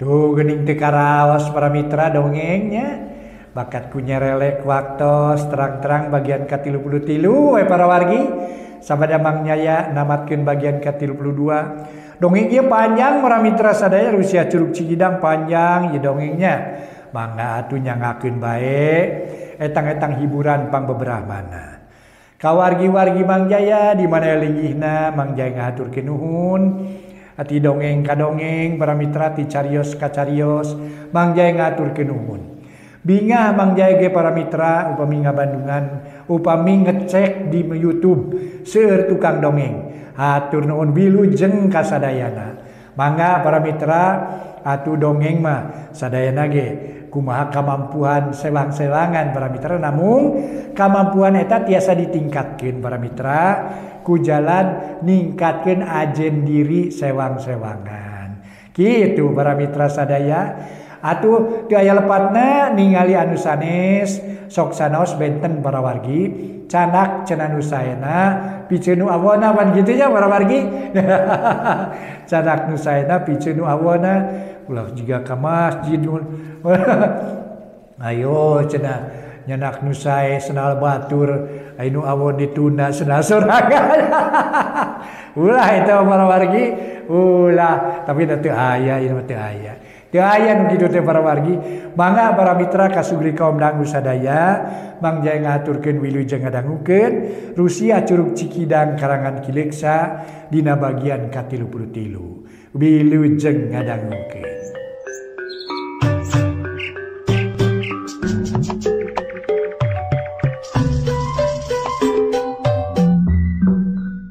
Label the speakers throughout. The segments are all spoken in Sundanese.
Speaker 1: Duh geuning teu karaos para mitra dongengnya. Bakat ku nyerelek waktos terang-terang bagian ka-33 we para wargi. Sabada Mang Jaya namatkeun bagian ka-32. Dongeng ieu panjang para mitra sadaya, Rusia Curug Cikidang panjang ieu dongengnya. Mangga atuh nyangakeun bae etang-etang hiburan pangbeberahmana. Kawargi-wargi Mang Jaya di mana linggihna Mang Jaya ngahaturkeun nuhun. Ati dongeng ka dongeng para mitra ti carios ka carios Mang Jaya ngahaturkeun nuhun. Bingah Mang Jaya ge para mitra upami ngabandungan upami ngecek di YouTube seueur tukang dongeng. Hatur nuhun wilujeng kasadayana. Mangga para mitra atuh dongeng mah sadayana ge kumaha kamampuan sewang-sewangan para mitra, namung kamampuan eta tiasa ditingkatkeun para mitra ku jalan ningkatkeun ajen diri sewang-sewangan. Kitu para mitra sadaya. Atuh teu aya lepatna ningali anu sanes sok sanaos benten para wargi canak cenah nu saena piceun nu awona pan kitu nya para wargi. Canak nu saena piceun nu awona ulah jiga ka masjid. Ayo cenah nyanak nu sae senal batur aya nu awon ditunda senal sorangan. Ulah eta para wargi ulah, tapi teu aya ieu mah teu aya. Teu aya nu kitu teh para wargi. Mangga para mitra kasugri kaum dangu sadaya Mang Jaya ngahaturkeun wilujeng ngadangukeun Rusia Curug Cikidang karangan Ki Leuksa dina bagian ka-33. Wilujeng ngadangukeun.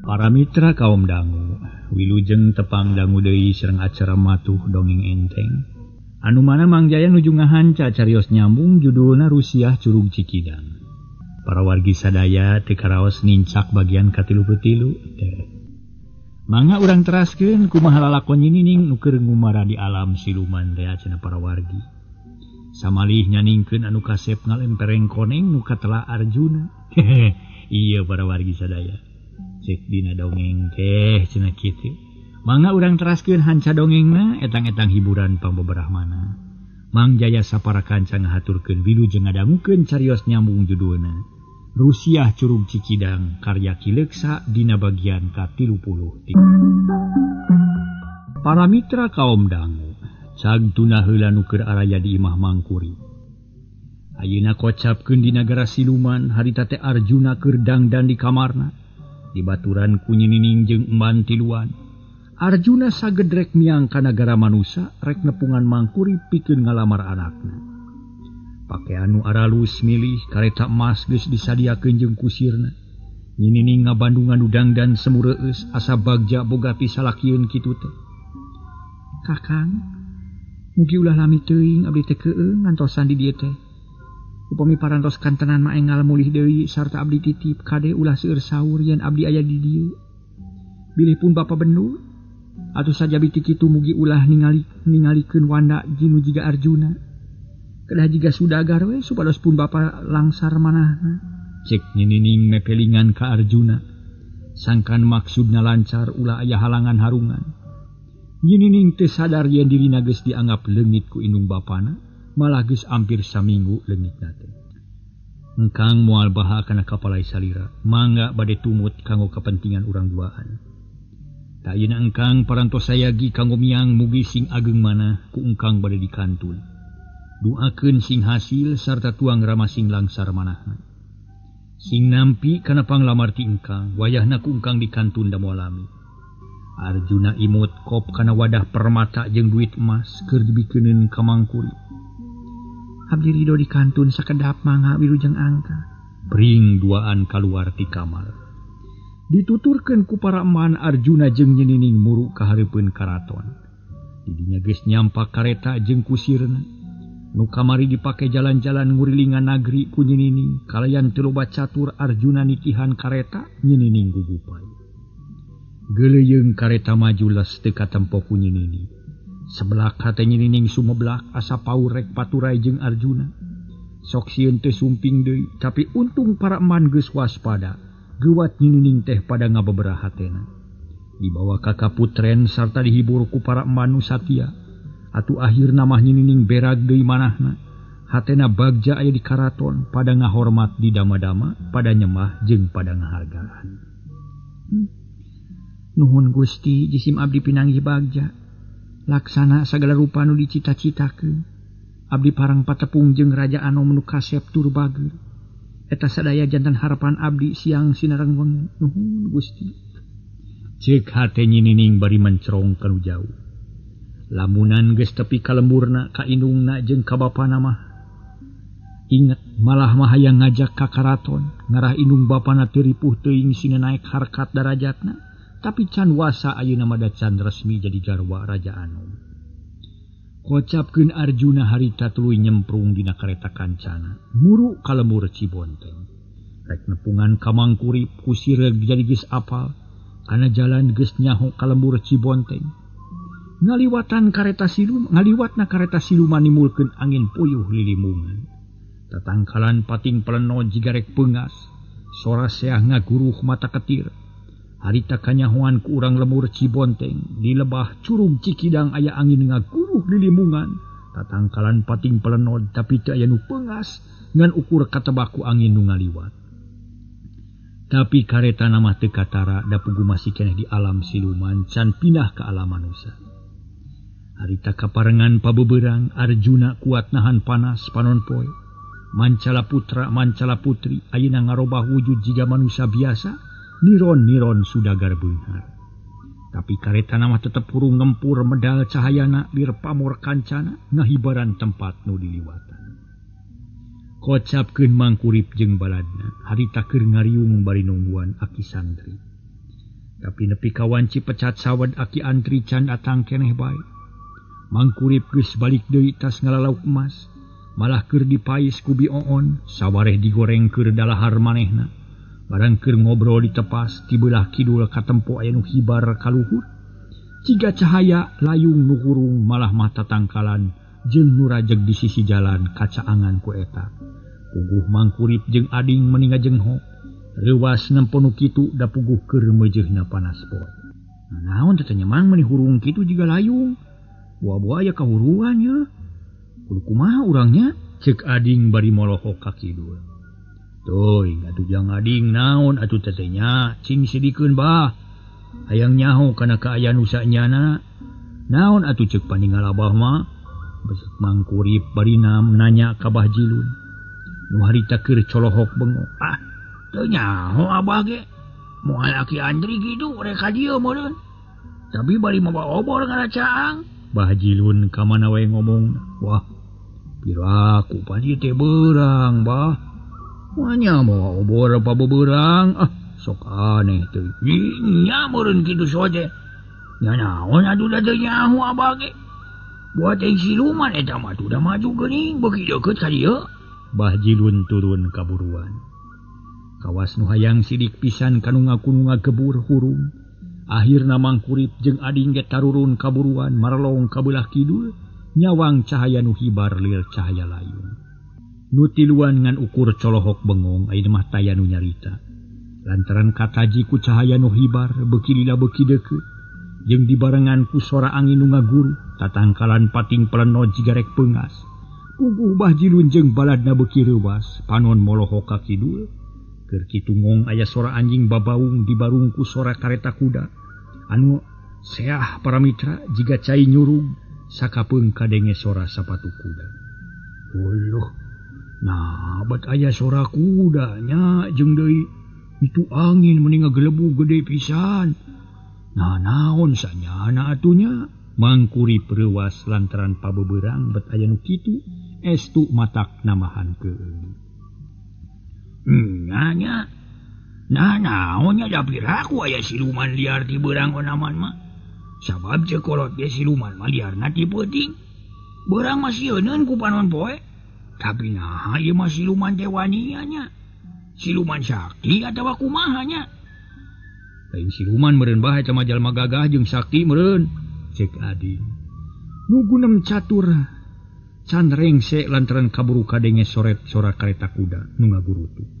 Speaker 2: Para mitra kaum dangu, wilujeng tepang dangu deui sareng acara matuh dongeng enteng. Anu mana Mang Jaya nuju ngahanca carios nyambung judulna Rusiah Curug Cikidang. Para wargi sadaya teu karaos nincak bagian ka-33 teh. Mangga urang teraskeun kumaha lalakon nyinining nu keur ngumara di alam siluman teh cenah para wargi. Samalih nyaningkeun anu kasep ngalempereng koneng nu katela Arjuna. Iya para wargi sadaya. Cek dina dongeng teh cenah kitu. Mangga urang teraskeun hanca dongengna etang-etang hiburan pangbeberahmana. Mang Jaya sapara kanca ngahaturkeun wilujeng ngadangukeun carios nyambung judulna Rusiah Curug Cikidang karya Ki Leuksa dina bagian ka-33. Para mitra kaum dangu, cag tuna heula nu keur araya di imah Mangkuri. Ayeuna kocapkeun di nagara siluman harita teh Arjuna keur dangdan di kamarna. Dibaturan ku nyinining jeung emban tiluan. Arjuna sagedrek miang ka nagara manusa rek nepungan Mangkuri pikeun ngalamar anakna. Pakean nu aralus milih kareta emas geus disadiakeun jeung kusirna. Nyinining ngabandungan nu dangdan semureueus asa bagja boga pisalakieun kitu teh. Kakang, mugi ulah lami teuing abdi teh keueung ngantosan di dieu teh. Upami parantos kantenan mah engal mulih deui sarta abdi titip kade ulah seueur saur yen abdi aya di dieu. Bilih pun bapa bendu atuh sajabi ti kitu mugi ulah ningalikeun wanda jinu jiga Arjuna. Kedah jiga sudagar we supados pun bapa langsar manahna. Cek nyinining mepelingan ka Arjuna. Sangkan maksudna lancar ulah aya halangan harungan. Nyinining teu sadar yen dirina geus dianggap leungit ku indung bapana. Malah geus ampir saminggu leungitna teh. Engkang moal baha kana kapalai salira, mangga bade tumut kanggo kepentingan urang duaan. Ta ayeuna engkang parantos sayagi kanggo miang mugi sing ageng manah ku engkang bade dikantun. Duakeun sing hasil sarta tuang ramasing langsar manahna. Sing nampi kana panglamar ti engkang, wayahna ku engkang dikantun da moal lami. Arjuna imut kop kana wadah permata jeung duit emas keur dibikeuneun ka Mangkuri. Abdi ridho dikantun sakedap mangga wilujeng angka. Bring duaan kaluar ti kamar. Dituturkeun ku para eman Arjuna jeung nyinining muru ka hareupeun karaton. Didinya geus nyampak kareta jeung kusirna. Nu kamari dipake jalan-jalan ngurilingan nagri ku nyinining. Kalayan teu loba catur Arjuna nitihan kareta nyinining gugupan. Geuleuyeung kareta maju les teu katempo ku nyinining. Seblak hate nyinining sumeblak asa paur rek paturai jeung Arjuna. Sok sieun teu sumping deui, tapi untung para eman geus waspada. Geuwat nyinining teh pada ngabebera hatena. Dibawa ka kaputren sarta dihibur ku para eman nu satia. Atuh akhirna mah Nyi Nining berag deui manahna. Hatena bagja aya di karaton pada ngahormat di dama-dama, pada nyemah jeung pada ngahargaan. Nuhun Gusti jisim abdi pinanggih bagja. Laksana sagala rupa nu dicita-citakeun. Abdi parang patepung jeung Raja Anom nu kasep tur bager. Eta sadaya jantan harapan abdi siang sinareng wengi. Nuhun Gusti. Ceuk hate Nyi Nining bari mencrong ka nu jauh. Lamunan geus tepi ka lemburna, ka indungna jeung ka bapana mah. Inget malah mah hayang ngajak ka karaton, ngarah indung bapana teu ripuh teuing sina naek harkat darajatna, tapi can wasa ayeuna mah da can resmi jadi garwa Raja Anom. Kocapkeun Arjuna harita tuluy nyemprung dina kareta kancana, muru ka lembur Cibonteng. Rek nepungan ka Mangkurip ku sireug jadi geus apal, kana jalan geus nyaho ka lembur Cibonteng. Ngaliwatan kareta siluman, ngaliwatna kareta siluman nimulkeun angin puyuh lilimungan. Tatangkalan pating peleno jigarek peungas, sora seah ngaguruh mata ketir. Harita kanyahoan ku urang lemur Cibonteng, di lebah curug Cikidang aya angin ngaguruh lilimungan. Tatangkalan pating peleno tapi teu aya nu peungas ngan ukur katebak ku angin nu ngaliwat. Tapi kareta mah teu katara da pugu masih keneh di alam siluman can pindah ke alam manusia. Harita kaparengan pabeberang Arjuna kuat nahan panas panon poe. Mancala putra mancala putri ayeuna ngarobah wujud jiga manusia biasa, niron-niron sudagar beunghar. Tapi kareta mah tetep hurung ngempur medal cahayana lir pamor kancana ngahibaran tempat nu diliwatan. Kocapkeun Mangkurip jeung baladna harita keur ngariung bari nungguan Aki Santri. Tapi nepi ka wanci pecat sawed Aki Antri can datang keneh bae. Mangkurip geus balik deui tas ngalalauk emas, malah keur dipais ku Bi Oon, sawareh digoreng keur dalahar manehna. Barang keur ngobrol di tepas, ti beulah kidul katempo aya nu hibar kaluhur. Ciga cahaya layung nu hurung malah mah tatangkalan jeung nu rajeg di sisi jalan kacaangan ku eta. Puguh Mangkurip jeung ading meni ngajengho. Reuwas nempo nu kitu da puguh keur meujeuhna panas poe. Nah, naon teh nya mang meni hurung kitu jiga layung. Buah-buah aya kahuruan ye. Kudu kumaha urangnya? Ceuk ading bari molohok ka kidul. Teuing atuh jang ading naon atuh teh nya cing sidikeun bah. Hayang nyaho kana kaayaan nu sanyana. Naon atuh ceuk paningal abah mah? Besek Mangkurip bari nanya ka Bah Jilun. Nu harita keur colohok bengong. Ah, teu nyaho abah ge. Moal Aki Andri kitu rek ka dieu meureun. Tapi bari mawa obor ngaracaang. Bah Jilun ka mana wae ngomong. Wah, piraku pan ieu teh beurang bah. Manya mawa obor apa beberang? Ah, sok aneh teh. Nya meureun kitu sote. Nya naon atuh da teu nyaho abah ge. Buat teh siluman eta mah tuh da maju geuning beuki deukeut ka dieu. Bah Jilun turun kaburuan. Kawas nu hayang sidik pisan kanu ngaku ngagebur hurung. Akhirna Mangkurip jeung ading ge tarurun kaburuan marlong ka beulah kidul nyawang cahaya nu hibar lir cahaya layung. Nu tiluan ngan ukur colohok bengong ayeuna mah taya nu nyarita. Lantaran kataji ku cahaya nu hibar beuki lila beuki deukeut jeung dibarengan ku sora angin nu ngaguru tatangkalan pating peleno jigarek peungas. Puguh Bah Jilun jeung baladna beuki reuwas panon molohok ka kidul. Keur kitu ngong aya sora anjing babaung dibarung ku sora kareta kuda anu seah para mitra jiga cai nyurug sakapeung kadenge sora sapatu kuda. Uluh, nah bat aya sora kudanya jeung deui itu angin meni ngagelebu gede pisan. Nah naon sanyana atunya? Mangkurip reuwas lantaran pabeberang bet aya nu kitu estu matak namahan keung. Nanya, nah naonnya da piraku aya siluman liar di beurang onaman mah. Sabab ceuk kolot ge siluman mah liarna ti peuting. Beurang mah sieuneun ku panon poe. Tapi naha ieu mah siluman teh wanianya. Siluman sakti atawa kumaha nya? Lain siluman meureun bah eta mah jalma gagah jeung sakti meureun. Ceuk ading. Nu gunem catur can rengse lantaran kaburu kadenge soret sora kareta kuda nu ngagurutu.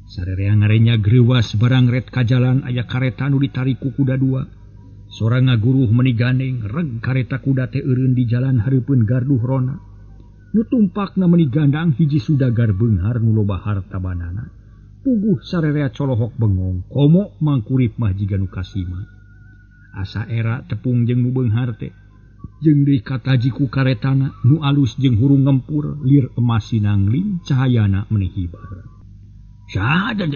Speaker 2: Sarerea ngarenya greuwas barang ret ka jalan aya kareta nu ditarik ku kuda dua. Sora ngaguruh meni gandeng reg kareta kuda teh eureun di jalan hareupeun garduh rona. Nu tumpakna meni gandang hiji sudagar beunghar nu loba harta banana. Puguh sarerea colohok bengong komo Mangkurip mah jiga nu kasima. Asa era tepung jeung nu beunghar teh. Jeung deui kataji ku karetana nu alus jeung hurung ngempur lir emas sinangling cahayana meni hibar.
Speaker 3: Saha teh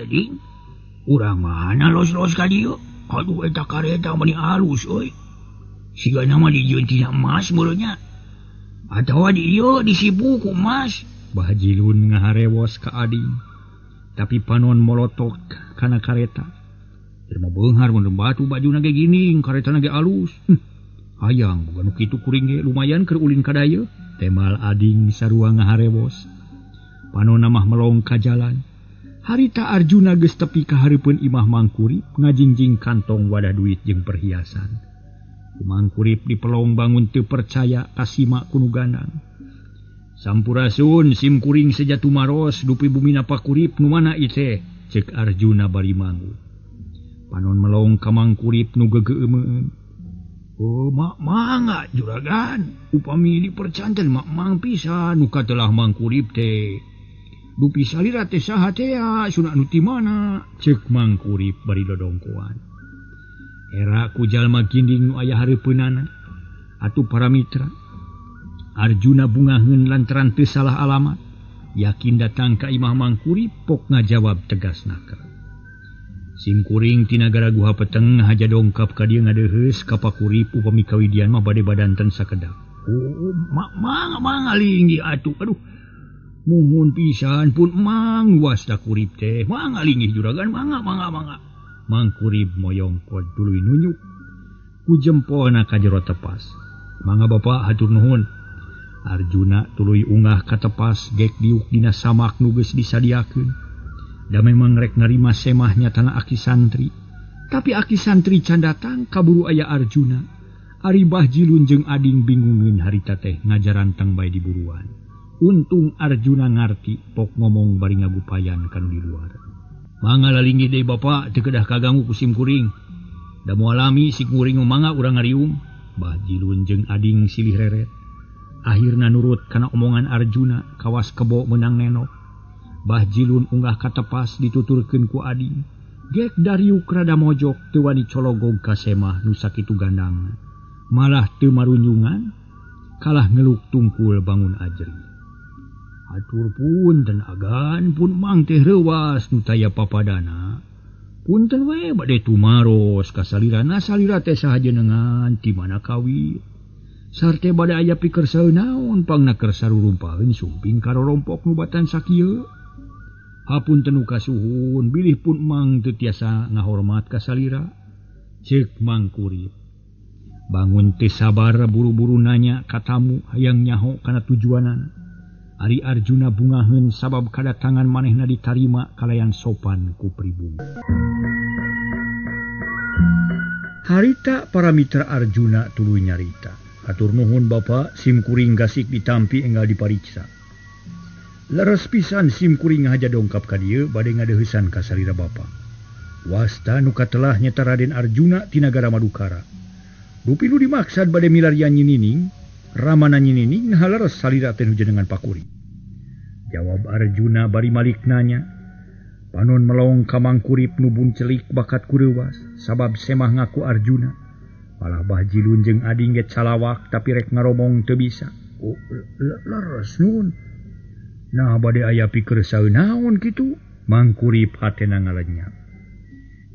Speaker 3: urang mana los-los ka dieu? Aduh eta kareta meni alus euy. Sigana mah dijieun tina emas meureun nya. Atawa di ieu disipu ku emas.
Speaker 2: Bahjilun ngaharewos ka ading. Tapi panon molotok kana kareta. Jelema beunghar mun batu bajuna ge gining, karetana ge alus. Hayang boga nu kitu kuring ge lumayan keur ulin ka dayeuh. Temal ading sarua ngaharewos. Panonna mah melong ka jalan. Harita Arjuna geus tepi ka hareupeun imah Mangkurip ngajingjing kantong wadah duit jeung perhiasan. Ku Mangkurip dipelong bangun teu percaya kasima ku nu gandang. Sampurasun sim kuring seja tumaros dupi bumina Pakurip nu mana ieu teh ceuk Arjuna bari mangut. Panon melong ka Mangkurip nu geugeumeun.
Speaker 3: Oh mak mangga juragan upami dipercanten mak mang pisan nu katelah Mangkurip teh. Dupi salira teh saha teh sunah nu ti mana
Speaker 2: ceuk Mangkurip bari dodongkoan. Era ku jalma ginding nu aya hareupeunana atuh para mitra. Arjuna bungaheun lantaran teu salah alamat, yakin datang ka imah Mangkurip pok ngajawab tegas naker. Simkuring ti nagara guha peteng haja dongkap ka dieu ngadeuheus ka Pakurip upami kawidian mah bade badanten sakedap.
Speaker 3: Oh mak mangga mangga linggih atuh aduh. Muhun pisan pun mang wasta kurip teh mangga linggih juragan mangga mangga mangga.
Speaker 2: Mangkurip moyongkot tuluy nunyuk ku jempolna ka jero tepas. Mangga bapak hatur nuhun. Arjuna tuluy ungah ka tepas gek diuk dina samak nu geus disadiakeun. Da memang rek narima semah nyatana aki santri. Tapi aki santri can datang kaburu aya Arjuna. Ari Bahjilun jeung ading bingungeun harita teh ngajarantang bae di buruan. Untung Arjuna ngarti pok ngomong bari ngagupayan kanu di luar.
Speaker 3: Mangga lalinggih deui bapak teu kedah kaganggu ku sim kuring. Da moal lami si kuring mangga urang ngariung.
Speaker 2: Bahjilun jeung ading silih reret. Akhirna nurut kana omongan Arjuna kawas kebo menang nenok. Bahjilun unggah ka tepas dituturkeun ku ading. Gek dariuk rada mojok teu wani cologog ka semah nu sakitu gandang. Malah teu marunyungan kalah ngeluk tungkul bangun ajri.
Speaker 3: Atur punten agan pun mang teh reuwas nu taya papadana. Punten we bade tumaros ka salirana salira teh saha jenengan ti mana kawit. Sarte bade aya pikersa naon pangna keur sarurumpaheun sumping karorompok nu batan sakieu.
Speaker 2: Hapunten nu kasuhun bilih pun mang teu tiasa ngahormat ka salira. Ceuk Mangkurip. Bangun teu sabar buru-buru nanya ka tamu hayang nyaho kana tujuanana. Ari Arjuna bungaheun sabab kadatangan manehna ditarima kalayan sopan ku pribumi. Harita para mitra Arjuna tuluy nyarita. Hatur nuhun bapa simkuring gasik ditampi enggal dipariksa. Leres pisan simkuring haja dongkap ka dieu bade ngadeuheusan ka salira bapa. Wasta nu katelah nyata Raden Arjuna ti nagara Madukara. Dupi nu dimaksad bade milarian Nyi Nining, ramana Nyi Nining haleres salira teh nu jenengan Pakurip. Jawab Arjuna bari malik nanya. Panon melong ka Mangkurip nu buncelik bakat kureuwas sabab semah ngaku Arjuna. Malah Bahjilun jeung ading ge calawak tapi rek ngaromong teu bisa.
Speaker 3: Oh, leres nun. Nah bade aya pikersa naon kitu?
Speaker 2: Mangkurip hatena ngalenyap.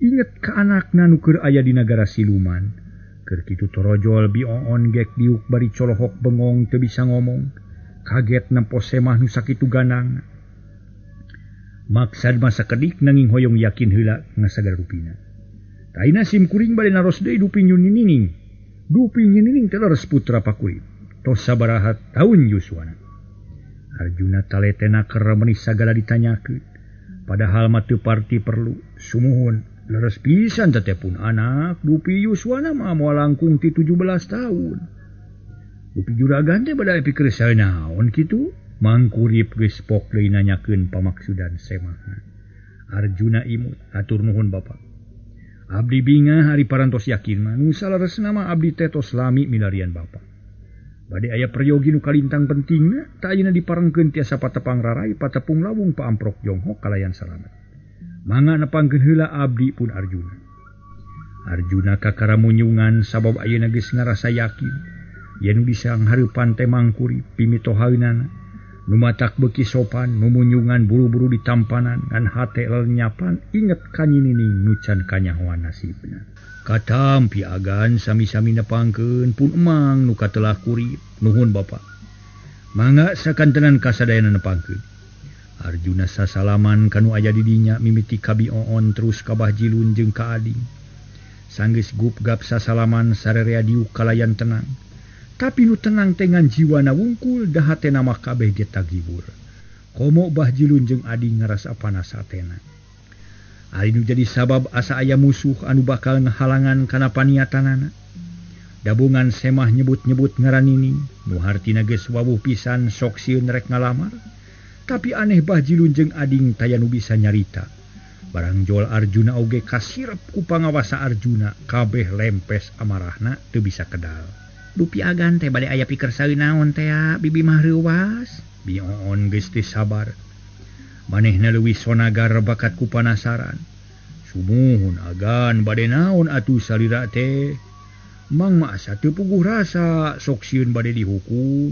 Speaker 2: Inget ka anakna nu keur aya di nagara siluman. Keur kitu torojol bioon gek diuk bari colohok bengong teu bisa ngomong. Kaget nempo semah nu sakitu ganang. Maksad masa kedik nanging hoyong yakin heula ngasagar rupina. Taina simkuring bade naros deui dupi Nyi Nining. Dupi Nyi Nining teh leres putra Pakurip. Tos sabaraha taun yuswana. Arjuna taletena keur meuni sagala ditanyakeun. Padahal mah teu parti perlu. Sumuhun leres pisan teh pun anak dupi yuswana mah moal langkung ti 17 tahun. Dupi juragan teh bade pikersa naon kitu? Mangkurip geus pok deui nanyakeun pamaksudan semahna. Arjuna imut, hatur nuhun bapa.
Speaker 3: Abdi bingah ari parantos yakin mah nu saleresna mah abdi teh tos lami milarian bapa. Bade aya peryogi nu kalintang pentingna tah ayeuna diparengkeun tiasa patepang rarai patepung lawung paamprok jonghok kalayan salamet. Mangga nepangkeun heula abdi pun Arjuna. Arjuna kakara munyungan sabab ayeuna geus ngarasa yakin yen bisa nghareupan teh mangkuri pimitohaeunana nu matak beuki sopan mumunyungan buru-buru ditampanan ngan hate lenyapan inget ka Nyi Nining nu can kanyahoan nasibna. Katampi agan sami-sami nepangkeun pun emang nu katelah kurip nuhun bapa. Mangga sakantenan kasadayana nepangkeun. Arjuna sasalaman kanu aya di dinya mimiti ka Bi Oon terus ka Bah Jilun jeung ka Ading. Sanggeus gupgap sasalaman sarerea diuk kalayan tenang. Tapi nu tenang teh ngan jiwana wungkul da hatena mah kabeh ge tagibur. Komo Bah Jilun jeung Ading ngarasa panas hatena. Ari nu jadi sabab asa aya musuh anu bakal ngahalangan kana paniatanana. Dabungan semah nyebut-nyebut ngaran Nining, nu hartina geus wawuh pisan sok sieun rek ngalamar. Tapi aneh Bah Jilun jeung Ading taya nu bisa nyarita. Barang jol Arjuna oge kasirep ku pangawasa Arjuna, kabeh lempes amarahna teu bisa kedal.
Speaker 4: Dupi agan teh bade aya pikersaeun naon teh bibi mah reuwas.
Speaker 3: Bi Oon geus teu sabar. Manehna leuwih sonagar bakat ku panasaran. Sumuhun agan bade naon atuh salira teh. Mang mah asa teu puguh rasa sok sieun bade dihukum.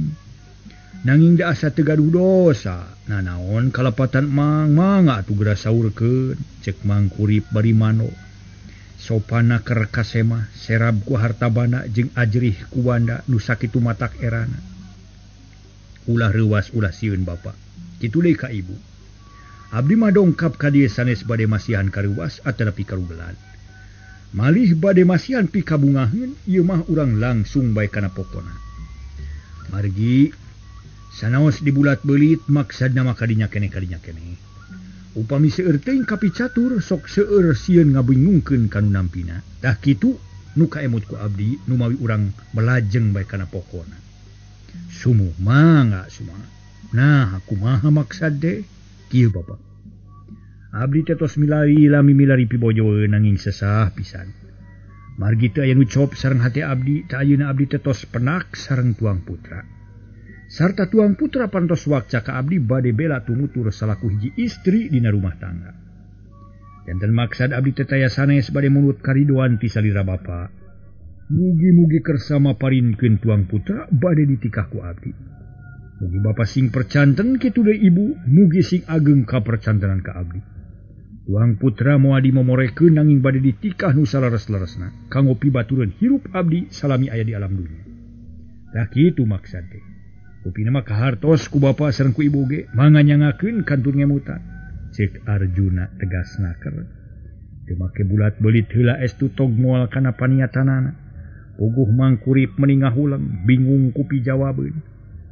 Speaker 3: Nanging da asa teu gaduh dosa. Nanaon kalepatan mang mangga atuh geura saurkeun cek Mang Kurip bari mano. Sopana keur kasemah serab ku hartabana jeung ajrih ku wanda nu sakitu matak erana. Ulah reuwas ulah sieun bapa. Kitu deui ka ibu. Abdi mah dongkap ka dieu sanes bade masihan kareuwas atanapi karugelan. Malih bade masihan pikabungaheun ieu mah urang langsung bae kana pokona. Margi sanaos dibulat beulit maksadna mah kadinya keneh kadinya keneh. Upami seueur teuing kapicatur sok seueur sieun ngabingungkeun ka nu nampina. Tah kitu nu kaemut ku abdi nu mawi urang melajeng bae kana pokona. Sumuh mangga sumaha. Nah kumaha maksad teh? Kieu bapa. Abdi teh tos milari lami milari pibojoeun nanging sesah pisan. Margi teu aya nu cop sareng hate abdi, tah ayeuna abdi teh tos penak sareng tuang putra. Sarta tuang putra pantos wakca ka abdi bade bela tumutur salaku hiji istri dina rumah tangga. Janten maksad abdi teh taya sanes bade mulut karidoan ti salira bapa. Mugi-mugi kersa maparinkeun tuang putra bade ditikah ku abdi. Mugi bapa sing percanten kitu deui ibu, mugi sing ageng kapercantenan ka abdi. Tuang putra moal dimomorekeun nanging bade ditikah nu saleres-leresna kanggo pibatureun hirup abdi salami aya di alam dunya. Tah kitu maksad teh. Rupina mah kahartos ku bapa sareng ku ibu ge manganyangakeun kantun ngemutan. Cek Arjuna tegas naker. Teu make bulat beulit heula estu tog moal kana paniatanana. Puguh Mangkurip meni ngahuleng bingung ku pijawabeun.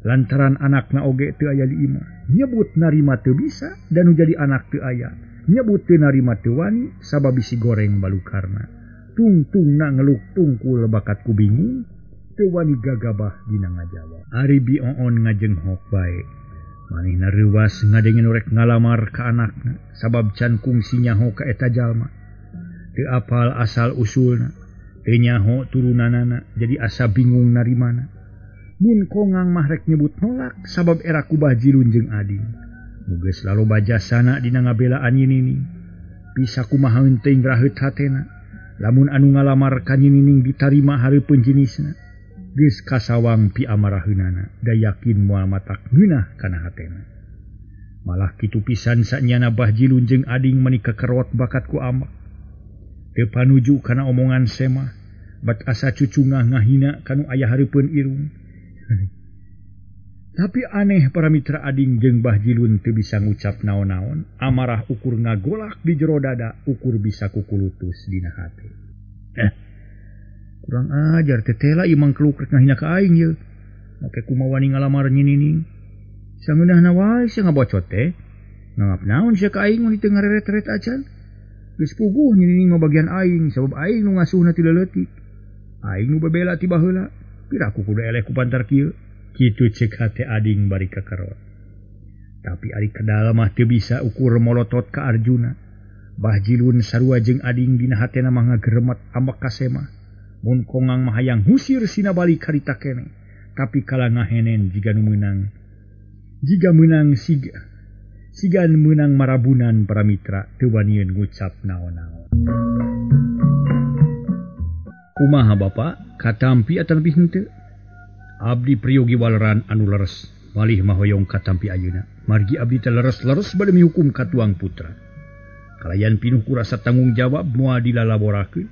Speaker 3: Lantaran anakna oge teu aya di imah. Nyebut narima teu bisa dan nu jadi anak teu aya. Nyebut teu narima teu wani sabab bisi goreng balukarna. Tungtungna ngeluk tungkul bakat ku bingung. Teu wani gagabah dina ngajawab. Ari Bi Oon ngajenghok bae. Manehna reuwas ngadenge nu rek ngalamar ka anakna sabab can kungsi nyaho ka eta jalma. Teu apal asal usulna, teu nyaho turunanana, jadi asa bingung narimana. Mun kongang mah rek nyebut nolak sabab era ku Bah Jilun jeung Ading. Nu geus laloba jasana dina ngabelaan Nyi Nining. Bisa kumaha teuing raheut hatena. Lamun anu ngalamar ka Nyi Nining ditarima hareupeun jenisna. Geus kasawang piamaraheunana da yakin moal matak ngeunah kana hatena. Malah kitu pisan sanyana Bah Jilun jeung Ading meni kekerot bakat ku amak. Teu panuju kana omongan semah, bat asa cucungah ngahina kanu aya hareupeun irung. Tapi aneh para mitra Ading jeung Bah Jilun teu bisa ngucap naon-naon, amarah ukur ngagolak di jero dada, ukur bisa kukulutus dina hate. Kurang ajar tetela ieu mangkluk rek ngahina ka aing ye. Make kumaha wani ngalamar Nyi Nining. Sangeunahna wae sia ngabocot teh. Nganggap naon sia ka aing mun teu ngareret-eret acan. Geus puguh Nyi Nining mah bagian aing sabab aing nu ngasuhna ti leutik. Aing nu bebela ti baheula. Piraku kudu eleh ku pantar kieu. Kitu cek hate Ading bari kakerot. Tapi ari kedal mah teu bisa ukur molotot ka Arjuna.
Speaker 2: Bah Jilun sarua jeung ading dina hatena mah ngageremet ambek kasema. Mun kongang mah hayang husir sina balik harita keneh, tapi kala ngahenen jiga nu meunang. Jiga meunang sigan meunang marabunan para mitra teu wanieun ngucap naon-naon. Kumaha Bapak, katampi atawa henteu? Abdi priyogi waleran anu leres, malih mah hoyong katampi ayeuna. Margi abdi teh leres-leres bade mihukum ka tuang putra. Kalayan pinuh ku rasa tanggung jawab moal dilalaborakeun.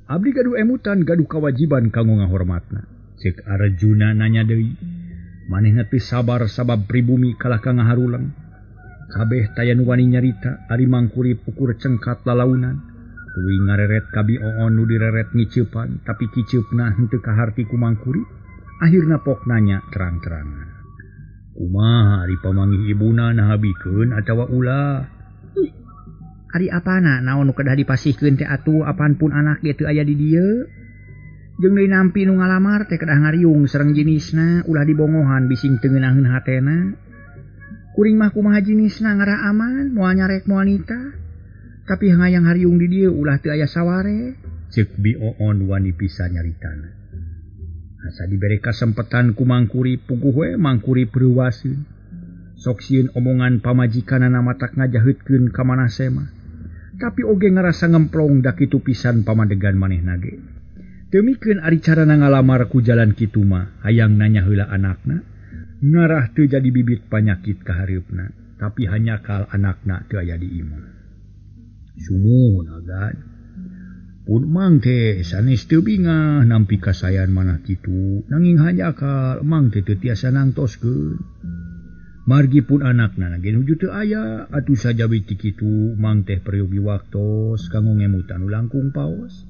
Speaker 2: Abdi gaduh emutan gaduh kawajiban kanggo ngahormatna. Ceuk Arjuna nanya deui. Manehna teu sabar sabab pribumi kalah ka ngaharulang. Kabeh taya nu wani nyarita ari Mangkurip ukur cengkat lalaunan. Tuluy ngareret ka Bi Oon nu direret ngiceupan, tapi kiceupna henteu kaharti ku Mangkurip. Akhirna pok nanya terang-terangan. Kumaha ari pamanggih ibuna naha bikeun atawa ulah?
Speaker 4: Ari apana naon nu kedah dipasihkeun teh atuh apaan pun anak ge teu aya di dieu. Jeung deui nampi nu ngalamar teh kedah ngariung sareng jenisna, ulah dibongohan bising teu ngeunaheun hatena. Kuring mah kumaha jenisna ngarah aman, moal nyarek moal nitah. Tapi hayang hariung di dieu ulah teu aya saware.
Speaker 2: Ceuk Bi Oon wani pisan nyaritana. Asa dibere kasempetan ku Mangkurip puguh we Mangkurip reuwaseun. Sok sieun omongan pamajikanana matak ngajaheutkeun ka manah semah. Tapi oge ngarasa ngemplong da kitu pisan pamadegan manehna ge. Teu mikeun ari carana ngalamar ku jalan kitu mah hayang nanya heula anakna, ngarah teu jadi bibit panyakit ka hareupna, tapi hanyakal anakna teu aya di imah. Sumuhun agan. Pun mang teh sanes teu bingah nampi kasayan manah kitu, nanging hanjakal mang teh teu tiasa nangtoskeun. Margi pun anakna ge nuju teu aya, atuh sajawi ti kitu mang teh peryogi waktos kanggo ngemutan nu langkung paos.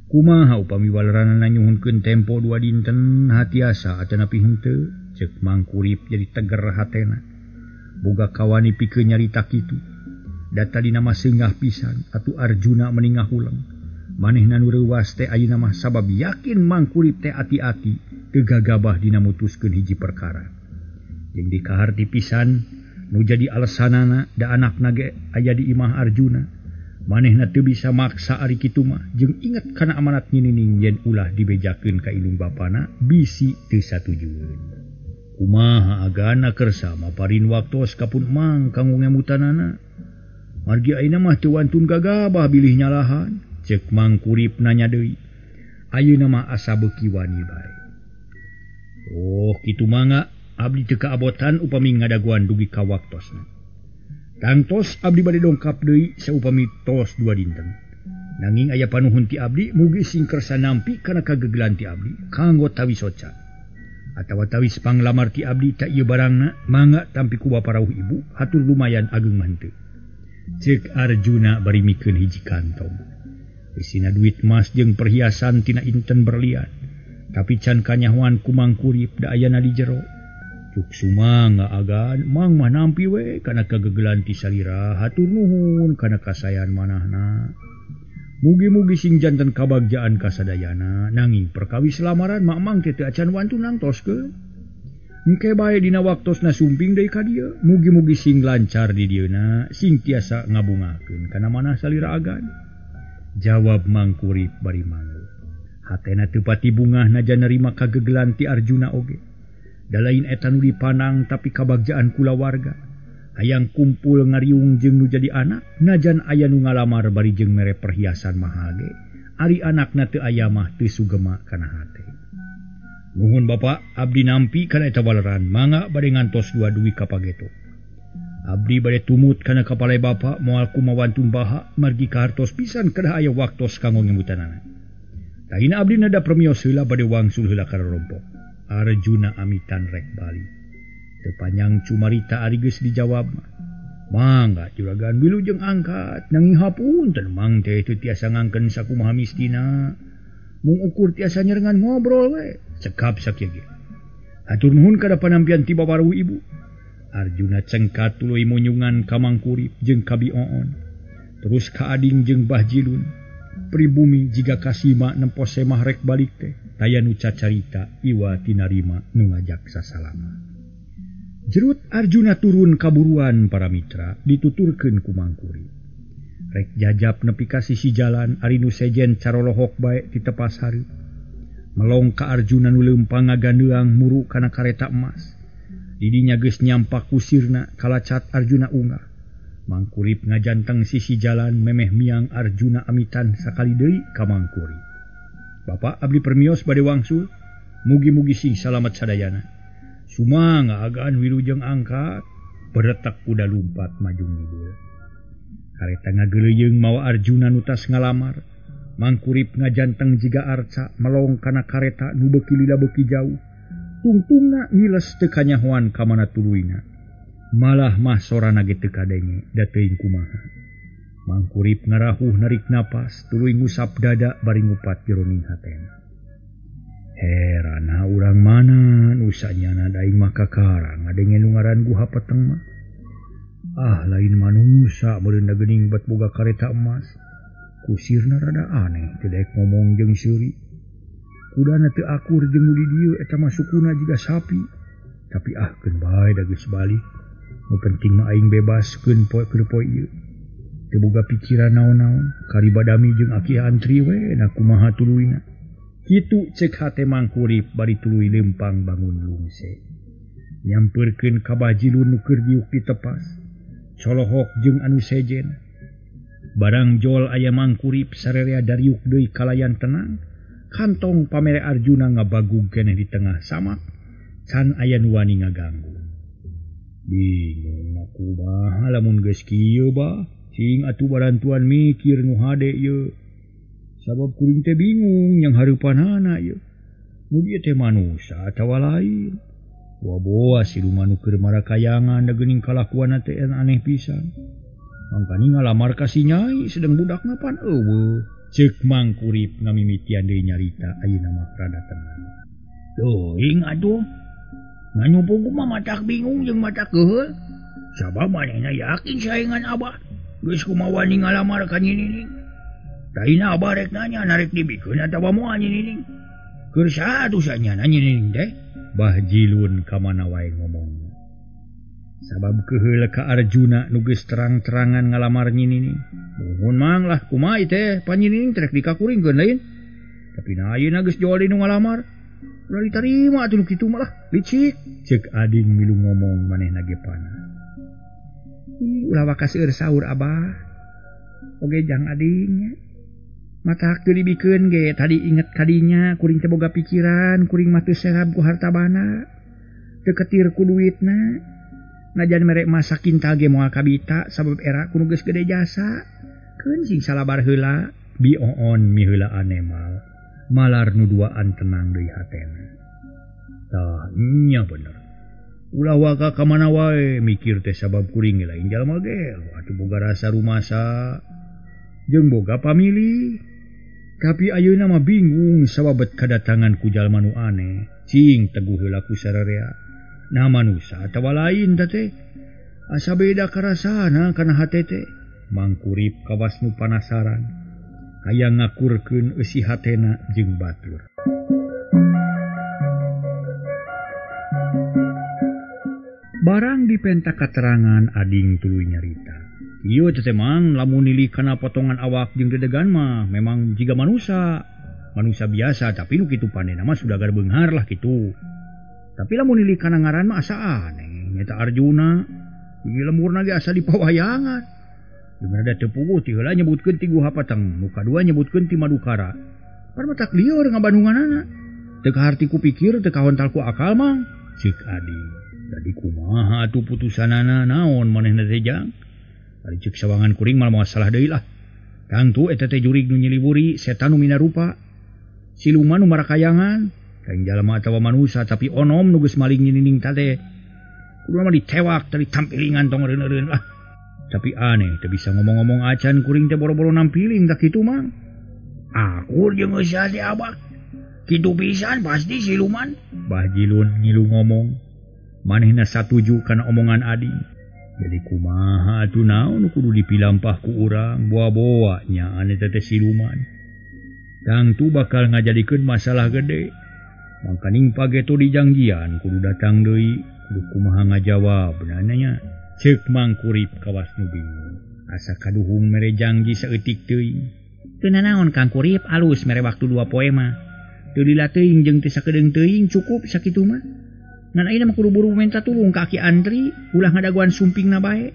Speaker 2: Kumaha upami waleranana nyuhunkeun tempo 2 dinten hatiasa atanapi henteu? Ceuk Mangkurip jadi teger hatena. Boga kawani pikeun nyarita kitu. Da tadina mah seungah pisan atuh Arjuna meningah ulang. Manehna nu reuwas teh ayeuna mah sabab yakin Mangkurip teh ati-ati teu gagabah dina mutuskeun hiji perkara. Jeung dikaharti pisan nu jadi alesanana da anakna ge aya di imah Arjuna. Manehna teu bisa maksa ari kitu mah jeung inget kana amanat nyinining yen ulah dibejakeun ka indung bapana bisi teu satujueun. Kumaha agana kersa maparin waktos ka pun mang kanggo ngemutanana. Margi ayeuna mah teu wantun gagabah bilih nyalahan. Ceuk Mangkurip nanya deui. Ayeuna mah asa beuki wani bae. Oh kitu mangga abdi teu kaabotan upami ngadaguan dugi ka waktosna. Tangtos abdi bade dongkap deui saupami tos 2 dinten. Nanging aya panuhun ti abdi mugi sing kersa nampi kana kagegelan ti abdi kanggo tawi soca. Atawa tawis panglamar ti abdi ta ieu barangna mangga tampi ku bapa rawuh ibu hatur lumayan ageung mah henteu. Ceuk Arjuna bari mikeun hiji kantong. Isina duit mas jeung perhiasan tina inten berlian. Tapi can kanyahoan ku Mangkurip da ayana di jero. Cuk sumangga agan mang mah nampi we kana kagegelan ti salira hatur nuhun kana kasayan manahna. Mugi-mugi sing janten kabagjaan kasadayana nanging perkawis lamaran mak mang teh teu acan wantun nangtoskeun. Engke bae dina waktosna sumping deui ka dieu, mugi-mugi sing lancar di dieuna sing tiasa ngabungakeun kana manah salira agan. Jawab Mangkurip bari manggu. Hatena teu pati bungah najan nerima kagegelan ti Arjuna oge. Da lain eta nu dipanang tapi kabagjaan kulawarga. Hayang kumpul ngariung jeung nu jadi anak, najan aya nu ngalamar bari jeung mere perhiasan mahal ge. Ari anakna teu aya mah teu sugema kana hate. Nuhun Bapak, abdi nampi kana eta waleran, mangga bade ngantos 2 dugi ka pageto. Abdi bade tumut kana kapale Bapak moal kumawantun baha margi kahartos pisan kedah aya waktos kanggo ngemutanana. Taina abdi nada permios heula bade wangsul heula ka rompok. Arjuna amitan rek bali. Teu panjang cumarita ari geus dijawab. Mangga juragan wilujeng angkat nanging hapunten mang teh teu tiasa ngangkeun sakumaha mistina. Mung ukur tiasa nyerengan ngobrol we. Cekap sakieu ge. Hatur nuhun kana panampian ti babaruh ibu. Arjuna cengkat tuluy munyungan ka Mangkurip jeung ka Bi Oon. Terus ka ading jeung Bah Jilun. Pribumi jiga kasima nempo semah rek balik teh. Taya nu cacarita iwa tinarima nu ngajak sasalama. Jerut Arjuna turun kaburuan para mitra dituturkeun ku Mangkurip. Rek jajap nepi ka sisi jalan ari nu sejen carolohok bae ti tepas hareup. Melong ka Arjuna nu leumpang ngagandeang muru kana kareta emas. Didinya geus nyampak kusirna kalacat Arjuna unggah. Mangkurip ngajanteng sisi jalan memeh miang Arjuna amitan sakali deui ka Mangkurip. Bapak abdi permios bade wangsul, mugi-mugi sing salamet sadayana. Sumangga agaan wilujeng angkat, beretak kuda lumpat maju ngidul. Kareta ngageleuyeung mawa Arjuna nu tas ngalamar. Mangkurip ngajanteng jiga arca melong kana kareta nu beuki lila beuki jauh. Tungtungna ngiles teu kanyahoan ka mana tuluyna. Malah mah sorana ge teu kadenge da teuing kumaha. Mangkurip ngarahuh narik napas tuluy ngusap dada bari ngupat jeroning hatena. Heran urang mana nu sanyana da aing mah kakara ngadenge nu ngaran Guha Peteng mah. Ah lain manusa meureun da geuning bet boga kareta emas. Kusirna rada aneh teu daek ngomong jeung seuri. Kudana teu akur jeung nu di dieu eta mah sukuna jiga sapi. Tapi ah keun bae da geus balik. Nu penting mah aing bebaskeun poe keur poe ieu. Teu boga pikiran naon-naon, kari badami jeung aki antri we na kumaha tuluyna. Kitu cek hate Mangkurip bari tuluy leumpang bangun lungse. Nyampeurkeun ka Bajilun nu keur diuk di tepas. Colohok jeung anu sejen. Barang jol aya Mangkurip sarerea dariuk deui kalayan tenang. Kantong pamere Arjuna ngabagug keneh di tengah samak. Can aya nu wani ngaganggu. Bingung kumaha lamun geus kieu bah. Cing atuh barantuan mikir nu hade ieu. Sabab kuring teh bingung yang hareupanana ieu. Nu ieu teh manusa atawa lain. Boa-boa siluman nu keur marakayangan da geuning kalakuanna teh aneh pisan. Mangkani ngalamar ka si Nyai sedeng budakna pan eueuh. Ceuk Mangkurip ngamimitian deui nyarita ayeuna mah rada tenang. Teuing atuh. Nganyumpung mah matak bingung jeung matak keuheul. Sabab manehna yakin saengan abah. Geus kumaha wani ngalamar ka Nyi Nining. Taina abah rek nanya narek dibikeun atawa moal Nyi Nining. Keur saha atuh sanyana Nyi Nining teh? Bah Jilun ka mana wae ngomong. Sabab keuheul ka Arjuna nu geus terang-terangan ngalamar Nyi Nining. Muhun mang lah kumaha ieu teh pan Nyi Nining trek dikakuringkeun lain. Tapi na ayeuna geus jual nu ngalamar. Ulah ditarima atuh nu kitu mah lah, licik. Ceuk ading milu ngomong manehna ge panas. Ih, ulah waka seueur saur abah. Oge jang ading. Matak teu dibikeun ge tadi inget kadinya kuring teh boga pikiran kuring mah teu serab ku harta bana. Teu ketir ku duitna. Najan mere mah sakintal ge moal kabita sabab era kudu geus gede jasa. Keun sing salabar heula bi oon miheulaan emal. Malar nu duaan tenang deui hatena. Tah nya bener. Ulah waka ka mana wae mikir teh sabab kuring lain jalma ge atuh boga rasa rumasa jeung boga pamili. Tapi ayeuna mah bingung sabab kadatangan ku jalma nu aneh. Cing teguh heula ku sararea. Nah manusa atawa lain teh teh. Asa beda karasana kana hate teh. Mangkurip kawas nu panasaran. Hayang ngakurkeun eusi hatena jeung batur. Barang dipenta katerangan ading tuluy nyarita. Ieu teh mang lamun nilih kana potongan awak jeung dedegan mah memang jiga manusa. Manusa biasa tapi nu kitu pandena mah sudah garbeunghar lah kitu. Tapi lamun nilih kana ngaran mah asa aneh nyaeta Arjuna. Ieu lemurna ge asa dipawayangan. Jeung rada teu puguh ti heula nyebutkeun ti Guha Pateng, nu kadua nyebutkeun ti Madukara. Pan matak lieur ngabandunganana. Teu kaharti ku pikir teu kahontal ku akal mang. Ceuk ading. Jadi kumaha atuh putusanana naon manehna teh jang? Ari ceuk sawangan kuring mah moal salah deui lah. Tangtu eta teh jurig nu nyiliwuri, setan nu minarupa. Siluman nu marakayangan, lain jalma atawa manusa tapi onom nu geus maling Nyi Nining teh. Kudu mah ditewak tadi tampilingan tong eureun-eureun lah. Tapi aneh teu bisa ngomong-ngomong acan kuring teh boro-boro nampiling tak kitu mang. Akur jeung geus hate abah. Kitu pisan pasti siluman. Bah Jilun ngilu ngomong. Manehna satuju kana omongan ading. Jadi kumaha atuh naon kudu dipilampah ku urang boa-boa nya aneh teh siluman. Tangtu bakal ngajadikeun masalah gede. Mangkaning pageto dijangjian kudu datang deui, kudu kumaha ngajawab nanya. Ceuk Mangkurip kawas nu bingung.
Speaker 3: Asa kaduhung mere jangji saeutik teuing.
Speaker 4: Teu nanaon Kang Kurip alus mere waktu 2 poe mah. Teu lila teuing jeung teu sakedeung teuing cukup sakitu mah. Ngan ayeuna mah kudu buru menta tulung ka Aki Andri ulah ngadaguan sumpingna bae.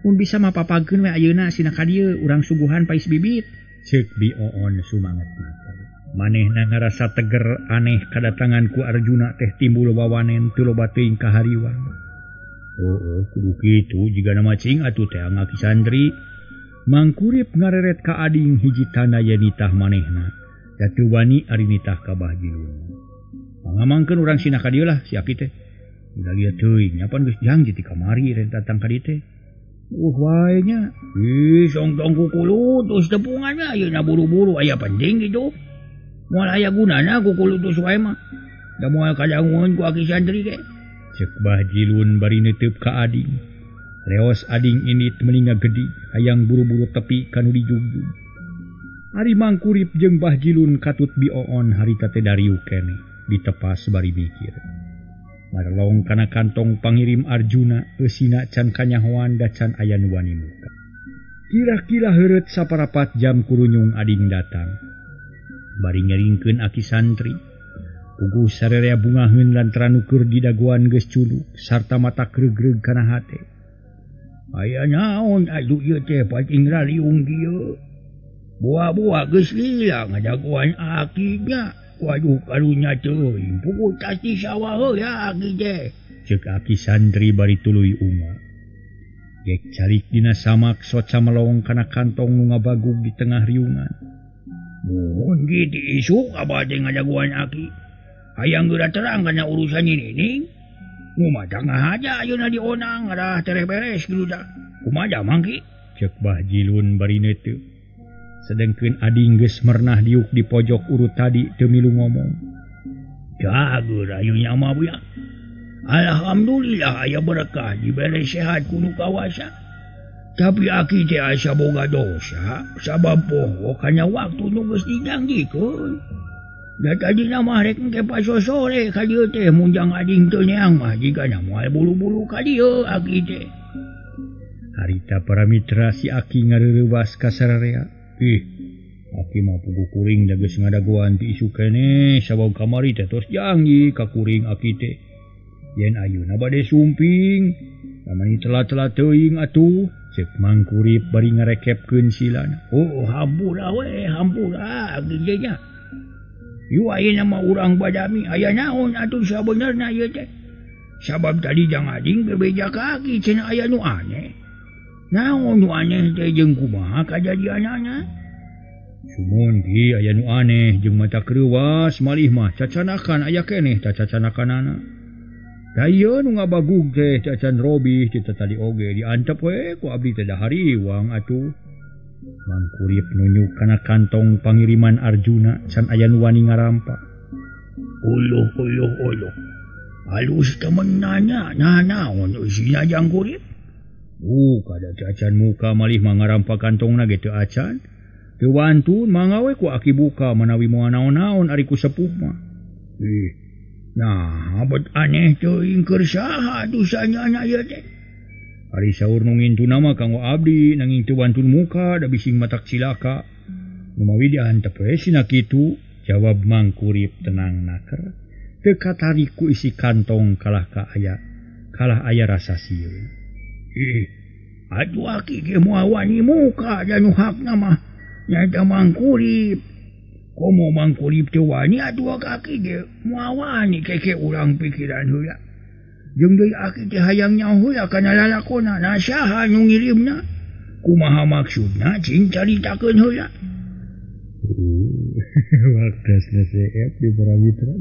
Speaker 4: Mun bisa mah papagkeun we ayeuna sina ka dieu urang suguhan pais bibit.
Speaker 3: Ceuk Bi Oon sumanget mata. Manehna ngarasa teger aneh kadatangan ku Arjuna teh timbul wawanen teu loba teuing kahariwang. Oh, kudu kitu jigana macing atuh teh Aki Sandri. Mangkurip ngareret ka ading hiji tanda yen nitah manehna. Da teu wani ari nitah ka Bah Jilun. Pangamangkeun urang sina ka dieu lah si Aki teh. Udah lieu teuing nya pan geus janji ti kamari rek datang ka dieu teh. Wae nya.
Speaker 4: Ih, songtong kukulutus tepungannya ayeuna buru-buru aya penting gitu. Moal aya gunana kukulutus wae mah. Da moal kadangueun ku Aki Santri ge.
Speaker 3: Ceuk Bah Jilun bari neuteub ka ading. Reos ading indit meuni ngagedi hayang buru-buru tepi ka nu dijugjug. Ari Mangkurip jeung Bah Jilun katut Bi Oon harita teh dariuk keneh ditepas bari mikir. Marlong kana kantong pangirim Arjuna eusina can kanyahoan da can aya nu wani muka. Kira-kira heureut saparapat jam kurunyung ading datang. Bari ngeringkeun Aki Santri. Puguh sarerea bungaheun lantaran nu keur didagoan geus culuk sarta mata gregreg kana hate.
Speaker 4: Aya naon atuh ieu teh pating raliung kieu. Buah-buah geus lila ngadagoan aki nya. Waduh karunya teuing puguh tas di sawah heula aki teh.
Speaker 3: Ceuk Aki Santri bari tuluy unga. Gek calik dina samak soca melong kana kantong nu ngabagug di tengah riungan.
Speaker 4: Muhun kitu isuk abah teh ngadagoan aki. Hayang geura terang kana urusan ini ning. Ngumaha ngahaja ayeuna dionang ngarah tereh beres kitu tah. Kumaha mangki?
Speaker 3: Ceuk Bah Jilun bari neuteup. Sedengkeun ading geus mernah diuk di pojok urut tadi teu milu ngomong.
Speaker 4: Cager ayeuna mah buya. Alhamdulillah aya berkah dibere sehat ku nu kawasa. Tapi aki teh asa boga dosa sabab poho kana waktu nu geus dijanjikeun. Da tadina mah rek engke pasosore ka dieu teh munjang ading teu neang mah jigana moal bulu-bulu ka dieu aki teh.
Speaker 3: Harita para mitra si aki ngareurewas ka sararea. Ih, aki mah puguh kuring da geus ngadagoan ti isuk keneh sabab kamari teh tos janji ka kuring aki teh. Yen ayeuna bade sumping, lamani telat-telat teuing atuh. Ceuk Mangkurip bari ngarekepkeun silana.
Speaker 4: Oh, hampura we, hampura aki teh nya. Yu ayeuna mah urang badami aya naon atuh sabenerna ieu teh. Sabab tadi jang ading bebeja ka aki cenah aya nu aneh. Naon nu aneh teh jeung kumaha kajadianana?
Speaker 3: Sumun ki aya nu aneh jeung mata kreuwas malih mah cacanakan aya keneh cacanakanana. Da ieu nu ngabagug teh cacan robih ti tadi oge diantep we ku abdi teh dahariwang atuh. Mangkurip nunjuk kana kantong pangiriman Arjuna can aya nu wani ngarampa.
Speaker 4: Uluh uluh uluh. Halus temen nanya nah naon eusina jang kurip?
Speaker 3: Kada cacan muka malih mah ngarampa kantongna ge teu acan. Teu wantun mangga we ku aki buka manawi moal naon-naon ari ku sepuh mah.
Speaker 4: Ih, nah bet aneh teuing keur saha atuh sanyana ieu teh.
Speaker 3: Ari saur nu ngintuna mah kanggo abdi nanging teu wantun muka da bising matak cilaka. Numawi diantep we sina kitu, jawab Mangkurip tenang naker. Teu katarik ku isi kantong kalah ka aya. Kalah aya rasa sieun.
Speaker 4: Ih, atuh aki ge moal wani muka da nu hakna mah nyaeta Mangkurip. Komo Mangkurip teu wani atuh aki ge moal wani keke urang pikiran heula. Jeung deui aki teh hayang nyaho heula kana lalakona na saha nu ngirimna. Kumaha maksudna cing caritakeun heula.
Speaker 3: Waktasna seep di para mitra.